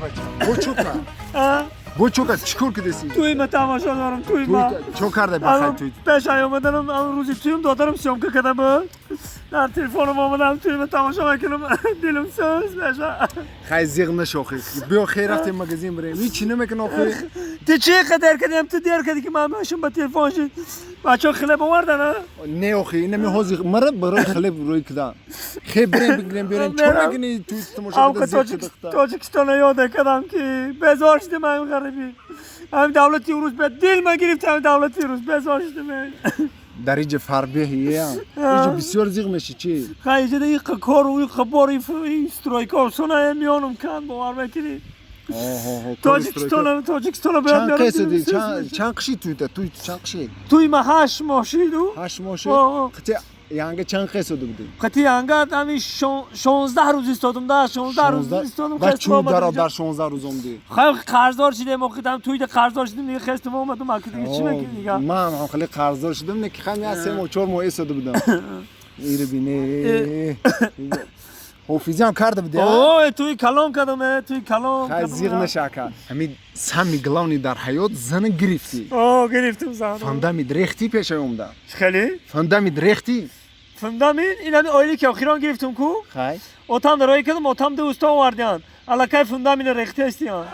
Бача, бо чӯ кар? Бо чӯ кар, чӣ кор кидаси? Туйма тамошо дорам, туйма. Чӯ карда бахай туй? Пеш ай омаданам, рӯзи туюм додарам съёмка карда буд. Дар телефонам омадам, туйма тамошо мекунам, дилам сӯз меша. Хай, зиғ нашо, охи. Биё, хей, рафтем магазин, бирем. Ҳичи намекун, охи. Ту чӣ қадар кардем, ту дер кардӣ, ки ман бошам ба телефон шид. Бачаҳо хлеб овардан, а? Не, охи, инами ҳозир мара барои хлеб рӯй кидан. Хей, бирем, бигирем, биёрем. Чо мекунӣ, туй тамошо кида зиғ шудахта? Тоҷикистона ёда кардам, ки безор шудем ҳамин ғарибӣ. Ҳамин давлати урус ба дил ма гирифт, ҳамин давлати урус безор шудем. Дар иҷа фарбеҳ иҷа бисёр зиғ меши, чӣ? Хай, иҷа иқа кору иқа бор, стройка суна миёнум кан, бовар мекунӣ? Тоҷикистона, Тоҷикистона. Чанд қисди, чанд қиши туйта, туй чанд қиши? Туй ма 8 моҳ шиду. 8 моҳ шид. Қити янга чанд қисода будӣ? Қити янга ҳами 16 рӯз истодум да, 16 рӯз истодум. Ба чун дар 16 рӯз омдӣ? Хай, қарздор шидем, оқидам туйда қарздор шидем, дига хестум омадум, аки дига чӣ мекунӣ дига? Ман ҳам хеле қарздор шудам, не ки хай я 3 моҳ, 4 моҳ истода будам. Ири бине, ҳофизиам карда буди? Ой, туи калон кардам, туи калон. Хай, зиғ наша, ака. Ҳамин самый главный дар ҳаёт зана гирифтӣ. О, гирифтум зан. Фундамент рехтӣ пешаи омда? Хеле. Фундамент рехтӣ? Фундамент ин ҳами оиле ки охирон гирифтум ку. Хай. Отам дарои кардам, отам ду уста овардиан, аллакай фундамента рехтаистиан.